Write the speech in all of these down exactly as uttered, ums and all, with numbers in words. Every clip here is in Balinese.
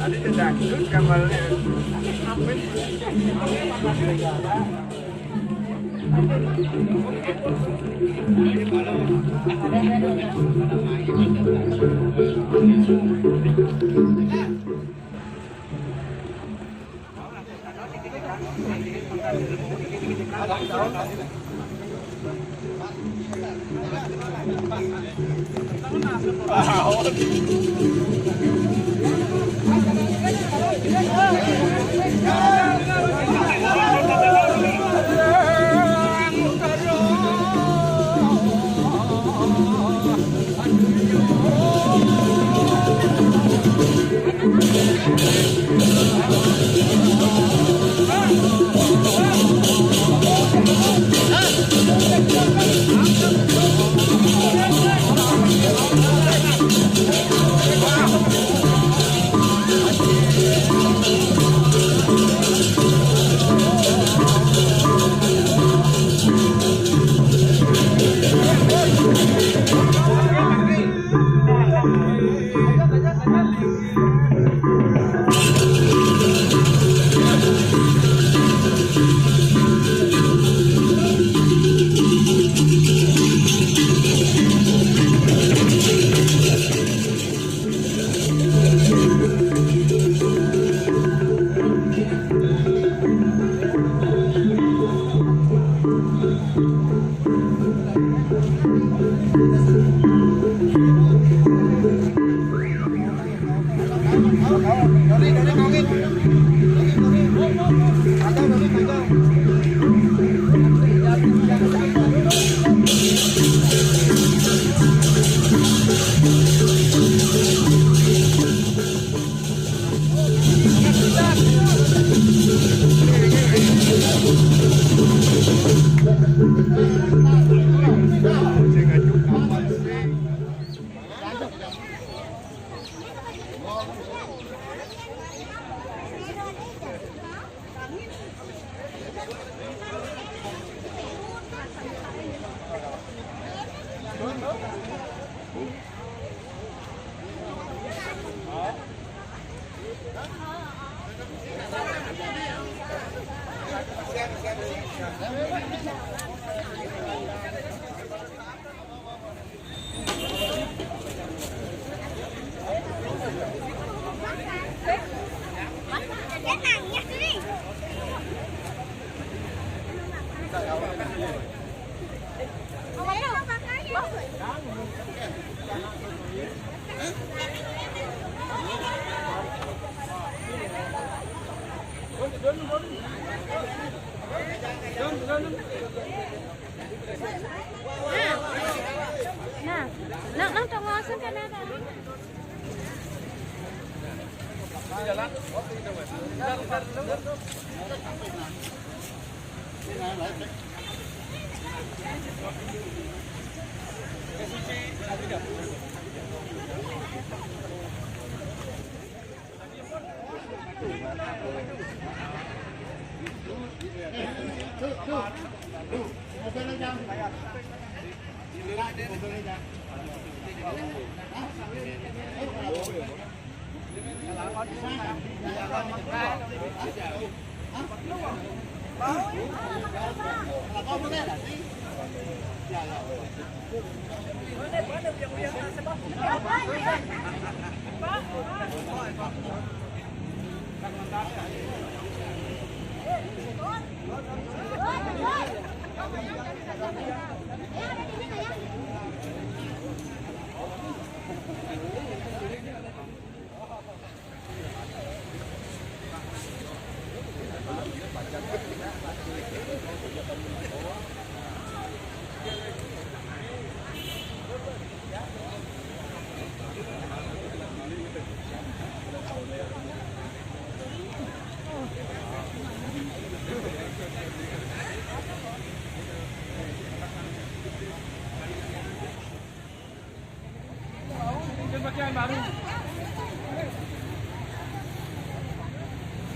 Ada dangdut gambarnya. Nah, nang nang tongosan kana ta.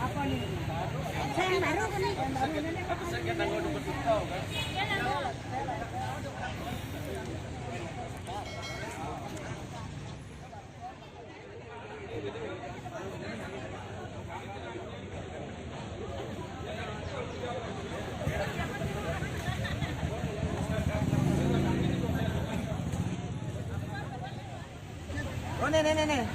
Apa nih? Saya yang baru kan nih? Yang baru ini. Oh, nih, nih, nih, nih.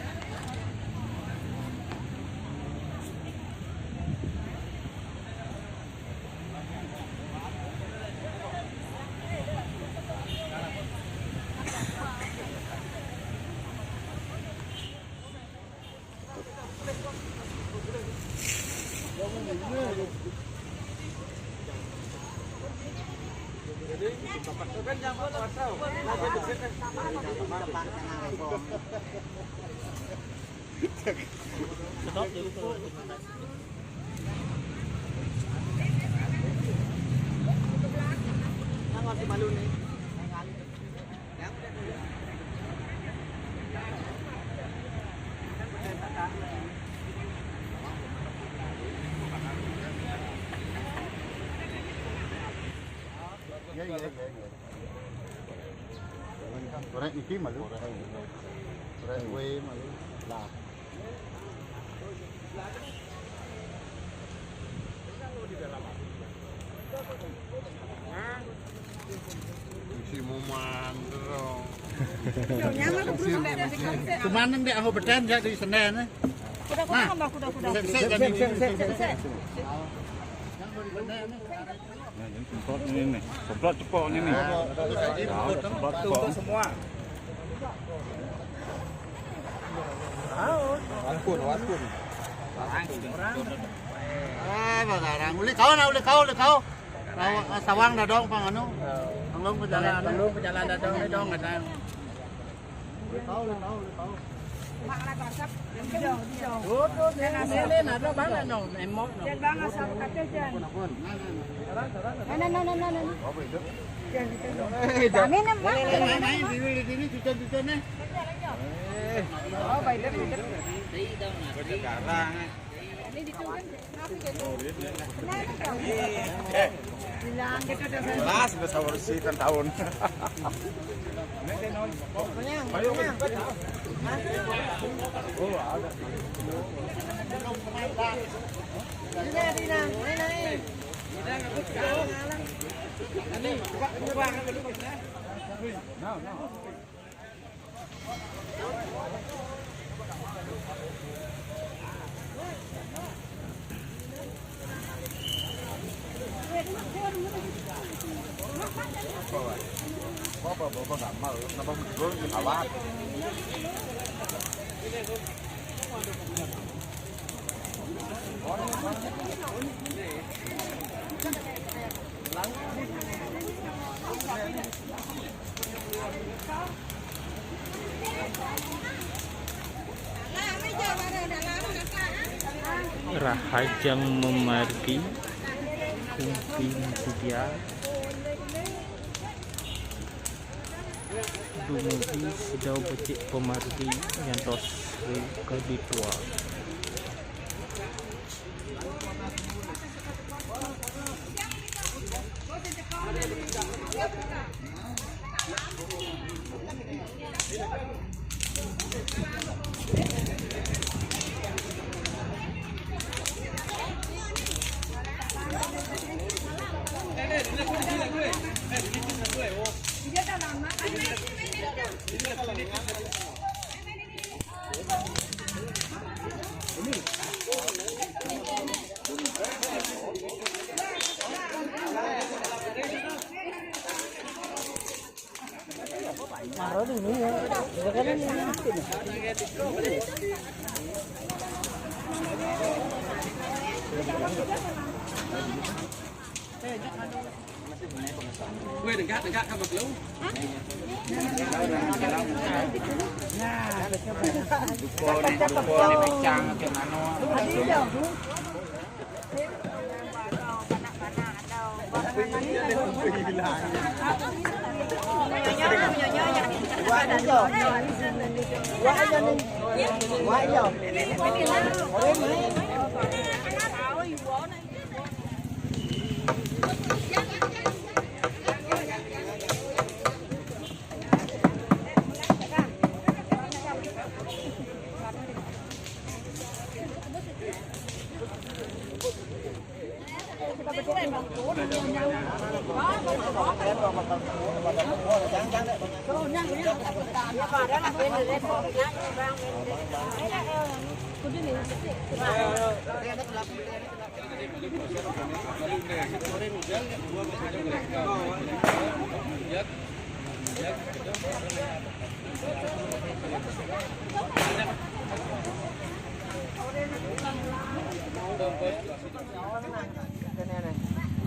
Iya, iya, iya, iya. Korek niki malu. Korek kue malu. Lah. Isi muman terus. Cuman ndek aku beten ya di Senen, eh. Kuda, kuda, Nah. Kuda, kuda, kuda. Sik, sik, sik, sik, sik, sik. Nah, ini semprot ini nih. Semprot cepok ini nih. Nah, semprot cepok. Semua. Waspun, waspun. Ah, bagarang. Uli kau na, uli kau, uli kau. Sawang dah dong pang anu. Pang long pejalan. Pang long pejalan dah dong, dah dong, dah dong. Uli kau, uli kau, uli kau. Mak lah basap. Ini, ini, ini, ada banget no, emok no. Jangan banget sama kata jangan. Nah, nah, nah, nah, nah. Apa itu? Jangan gitu. Eh, jangan. Ini, Mak. Ini, ini, ini, ini, cucon, cucon, nih. Eh. Oh, baik, baik, baik. Sekarang. Ini diturunin. Bilang gitu dah. Jelas, besar bersih kan tahun. Pokoknya, pokoknya. Oh, ada. Ini, Dina, ini, ini. Ini, buka, buka. No, no. Apa, apa, apa, nggak mau. Kenapa mundur? Awat. Rahajeng mamargi, kumpin sedia. Dumugi sida becik pamargi nyantos ring kaditua. Weh, dengkat, dengkat, sama belum? Dupo ni, dupo ni, picang ke mano?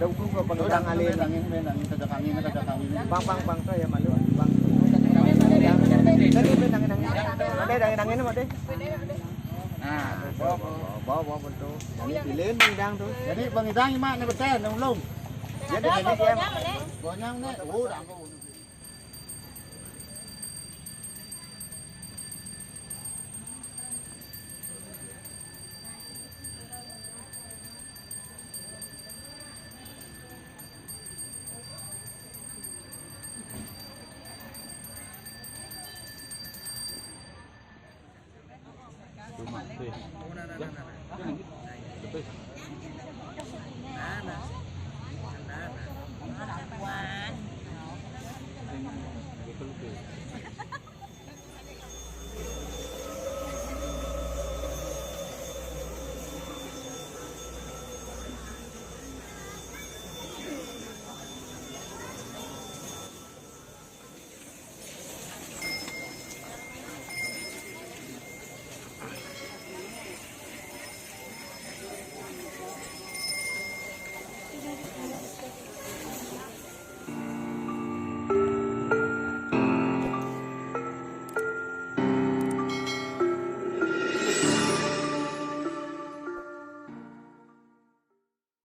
Dau ku ko pangidang alin. Angin, men, angin, kajak angin, kajak angin. Bang, bang, bang, saya malu, bang. Tadi, men, angin, angin. Ada angin, angin, ada. Nah, bawa, bawa, bawa, bawa, bawa tu. Jadi, pilih pangidang tu. Jadi, pangidang imak ni betul, nang ulung. Jadi, jadi dia. Bonyang ni, oh, dah.